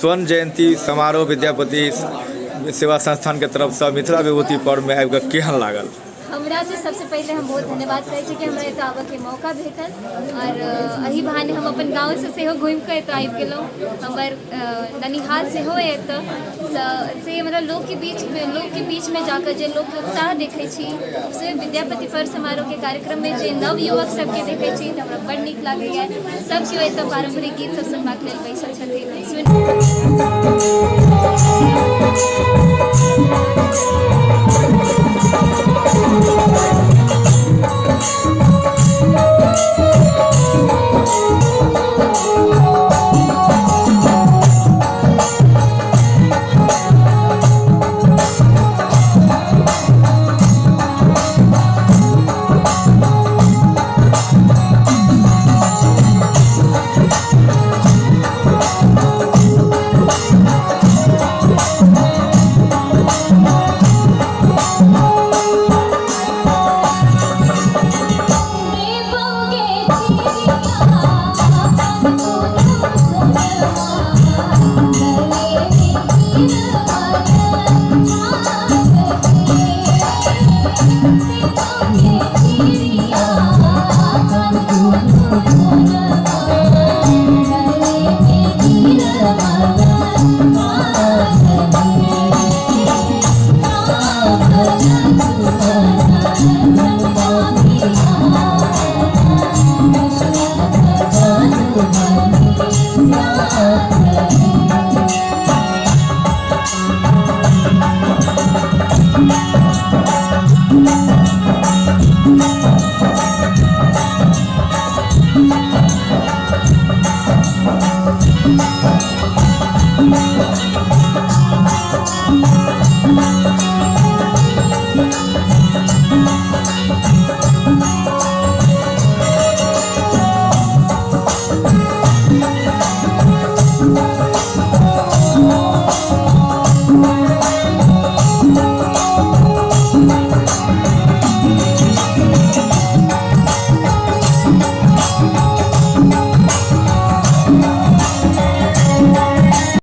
स्वर्ण जयन्ती समारोह विद्यापति सेवा संस्थानके तरफसँ मिथिला विभूति पर्वमे आबि कऽ केहन लागल? हमरा तऽ सबसँ पहिले हम बहुत धन्यवाद कहै छी कि हमरा एतऽ आबऽके मौका भेटल आओर एहि बहाने हम अपन गाँवसँ सेहो घुमिकऽ एतऽ आबि गेलहुँ। हमर ननिहाल सेहो अइ एतऽ, से मतलब लोकके बीचमे जाकऽ जे लोकके उत्साह देखै छी, से विद्यापति पर्व समारोहके कार्यक्रममे जे नव युवक सबके देखै छी, तऽ हमरा बड्ड नीक लागैए। सब केओ एतऽ पारम्परिक गीत सब सुनबाक लेल बैसल छथिन, सुनि